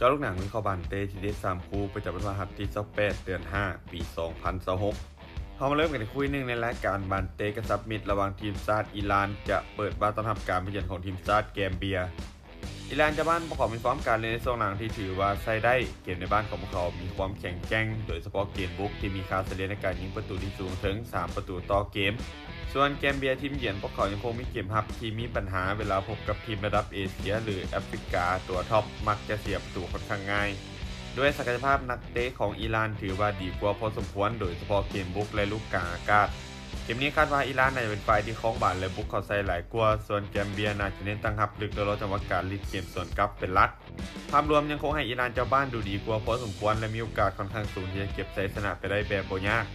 ເຈາະລູກໜັງວິເຄາະບານເຕະທີເດັດສາມຄູ່ ປະຈຳວັນພະຫັດທີຊາວແປດ ເດືອນຫ້າ ປີສອງພັນຊາວຫົກ. ເຮົາມາເລີ່ມກັນທີ່ຄູ່ໜຶ່ງໃນລາຍການບານເຕະກະຊັບມິດ ລະຫວ່າງທີມຊາດອີຣານຈະເປີດບ້ານຕ້ອນຮັບການມາເຢືອນຂອງທີມຊາດແກມເບຍ. ອີຣານເຈົ້າບ້ານພວກເຂົາມີຟອມການຫຼິ້ນໃນຊ່ວງຫຼັງທີ່ຖືວ່າໃຊ້ໄດ້. ເກມໃນບ້ານຂອງພວກເຂົາມີຄວາມແຂງແກ່ງ, ໂດຍສະເພາະເກມບຸກທີ່ມີຄ່າສະເລ່ຍໃນການຍິງປະຕູທີ່ສູງເຖິງສາມປະຕູຕໍ່ເກມ. ສ່ວນແກມເບຍທີມເຢືອນພວກເຂົາຍັງຄົງມີເກມຮັບທີ່ມີບັນຫາ, ເວລາພົບກັບທີມລະດັບເອເຊຍ ຫຼື ແອຟຣິກາ, ຕົວທັອບມັກຈະເສຍປະຕູຄ່ອນຂ້າງງ່າຍ. ດ້ວຍສັກກະຍະພາບນັກເຕະຂອງອີຣານຖືວ່າດີກວ່າພໍສົມຄວນ, ໂດຍສະເພາະເກມບຸກ ແລະ ລູກກາງອາກາດ. ເກມນີ້ຄາດວ່າອີຣານໜ້າຈະເປັນຝ່າຍທີ່ຄອງບານ ແລະ ບຸກເຂົ້າໃສ່ຫຼາຍກວ່າ, ສ່ວນແກມເບຍໜ້າຈະເນັ້ນຕັ້ງຮັບເລິກ ແລະ ລໍຈັງຫວະການຫຼິ້ນເກມສວນກັບເປັນຫຼັກ. ພາບລວມຍັງຄົງໃຫ້ອີຣານເຈົ້າບ້ານດູດີກວ່າພໍສົມຄວນ ແລະ ມີໂອກາດຄ່ອນຂ້າງສູງທີ່ຈະເກັບໄຊຊະນະໄປໄດ້ແບບບໍ່ຍາກ.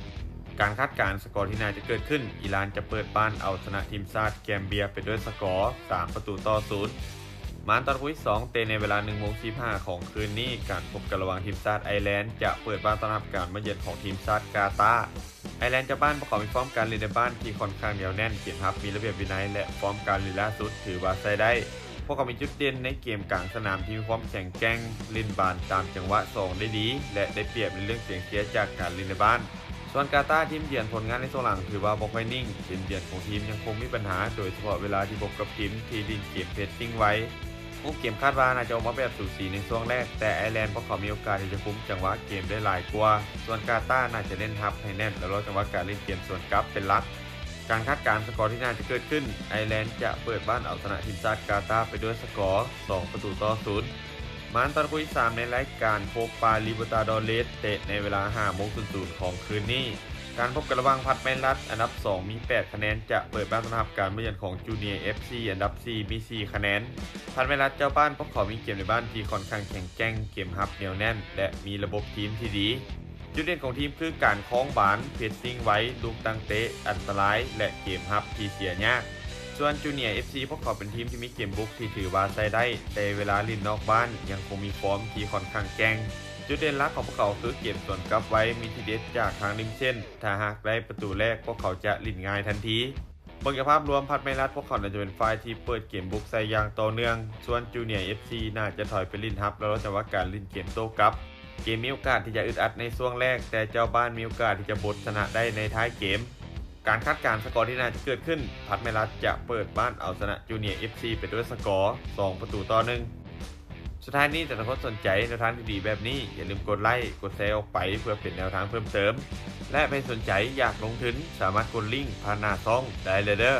ການຄາດການສະກໍທີ່ໜ້າຈະເກີດຂຶ້ນ, ອີຣານຈະເປີດບ້ານເອົາຊະນະທີມຊາດແກມເບຍໄປດ້ວຍສະກໍສາມປະຕູຕໍ່ສູນ. ມານຕອນຄູ່ທີສອງເຕະໃນເວລາໜຶ່ງໂມງສີ່ສິບຫ້າຂອງຄືນນີ້, ການພົບກັນລະຫວ່າງທີມຊາດໄອແລນຈະເປີດບ້ານຕ້ອນຮັບການມາເຢືອນຂອງທີມຊາດກາຕາ. ໄອແລນເຈົ້າບ້ານພວກເຂົາມີຟອມການຫຼິ້ນໃນບ້ານທີ່ຄ່ອນຂ້າງໜຽວແໜ້ນ, ເກມຮັບມີລະບຽບວິໄນ ແລະ ຟອມການຫຼິ້ນລ່າສຸດຖືວ່າໃຊ້ໄດ້. ພວກເຂົາມີຈຸດເດັ່ນໃນເກມກາງສະໜາມທີ່ມີຄວາມແຂງແກ່ງ, ຫຼິ້ນບານຕາມຈັງຫວະສອງໄດ້ດີ ແລະ ໄດ້ປຽບໃນເລື່ອງສຽງເຊຍຈາກການຫຼິ້ນໃນບ້ານ. ສ່ວນກາຕາ, ທີມເຢືອນຜົນງານໃນຊ່ວງຫຼັງຖືວ່າບໍ່ຄ່ອຍນິ່ງ, ເກມເຢືອນຂອງທີມຍັງຄົງມີບັນຫາ, ໂດຍສະເພາະເວລາທີ່ພົບກັບທີມທີ່ຫຼິ້ນເກມເພສຊິງໄວ. ຮູບເກມຄາດວ່າໜ້າຈະອອກມາແບບສູສີໃນຊ່ວງແລກ, ແຕ່ໄອແລນພວກເຂົາມີໂອກາດທີ່ຈະຄຸມຈັງຫວະເກມໄດ້ຫຼາຍກວ່າ, ສ່ວນກາຕາໜ້າຈະເນັ້ນຮັບໃຫ້ແໜ້ນ ແລະ ລໍຈັງຫວະການຫຼິ້ນເກມສວນກັບເປັນຫຼັກ. ການຄາດການສະກໍທີ່ໜ້າຈະເກີດຂຶ້ນ, ໄອແລນຈະເປີດບ້ານເອົາຊະນະທີມຊາດກາຕາໄປດ້ວຍສະກໍສອງປະຕູຕໍ່ສູນ. ມານຕອນຄູ່ທີສາມໃນລາຍການໂຄປາລີເບີຕາດໍເຣສ ເຕະໃນເວລາຫ້າໂມງສູນຂອງຄືນນີ້. ການພົບກັນລະຫວ່າງພັດໄມລັດ ອັນດັບສອງມີແປດຄະແນນ ຈະເປີດບ້ານຕ້ອນຮັບການມາເຢືອນຂອງຈູເນຍເອັຟຊີ ອັນດັບສີ່ມີສີ່ຄະແນນ. ພັດໄມລັດເຈົ້າບ້ານພວກເຂົາມີເກມໃນບ້ານທີ່ຄ່ອນຂ້າງແຂງແກ່ງ, ເກມຮັບໜຽວແໜ້ນ ແລະ ມີລະບົບທີມທີ່ດີ. ຈຸດເດັ່ນຂອງທີມຄືການຄອງບານ, ເພສຊິງໄວ, ລູກຕັ້ງເຕະອັນຕະລາຍ ແລະ ເກມຮັບທີ່ເສຍຍາກ. ສ່ວນຈູເນຍເອັຟຊີພວກເຂົາເປັນທີມທີ່ມີເກມບຸກທີ່ຖືວ່າໃຊ້ໄດ້, ແຕ່ເວລາຫຼິ້ນນອກບ້ານຍັງຄົງມີຟອມທີ່ຄ່ອນຂ້າງແກ່ງ. ຈຸດເດັ່ນຫຼັກຂອງພວກເຂົາຄືເກມສວນກັບໄວ, ມີທີເດັດຈາກທາງລິມເສັ້ນ. ຖ້າຫາກໄດ້ປະຕູແລກ, ພວກເຂົາຈະຫຼິ້ນງ່າຍທັນທີ. ເບິ່ງຈາກພາບລວມ, ພັດໄມລັດພວກເຂົາໜ້າຈະເປັນຝ່າຍທີ່ເປີດເກມບຸກໃສ່ຢ່າງຕໍ່ເນື່ອງ, ສ່ວນຈູເນຍເອັຟຊີໜ້າຈະຖອຍໄປຫຼິ້ນຮັບ ແລະ ລໍຈັງຫວະການຫຼິ້ນເກມໂຕ້ກັບ. ເກມມີໂອກາດທີ່ຈະອຶດອັດໃນຊ່ວງແລກ, ແຕ່ເຈົ້າບ້ານມີໂອກາດທີ່ຈະບົດຊະນະໄດ້ໃນທ້າຍເກມ. ການຄາດການສະກໍທີ່ໜ້າຈະເກີດຂຶ້ນ, ພັດໄມລັດຈະເປີດບ້ານເອົາຊະນະຈູເນຍເອັຟຊີໄປດ້ວຍສະກໍສອງປະຕູຕໍ່ໜຶ່ງ. ສຸດທ້າຍນີ້, ຖ້າທ່ານຜູ້ຊົມສົນໃຈແນວທາງດີໆແບບນີ້, ຢ່າລືມກົດໄລ, ກົດແຊອອກໄປເພື່ອເປັນແນວທາງເພີ່ມເຕີມ ແລະ ໃຜສົນໃຈຢາກລົງທຶນ, ສາມາດກົດລິ້ງຜ່ານໜ້າຊ່ອງໄດ້ເລີຍເດີ້.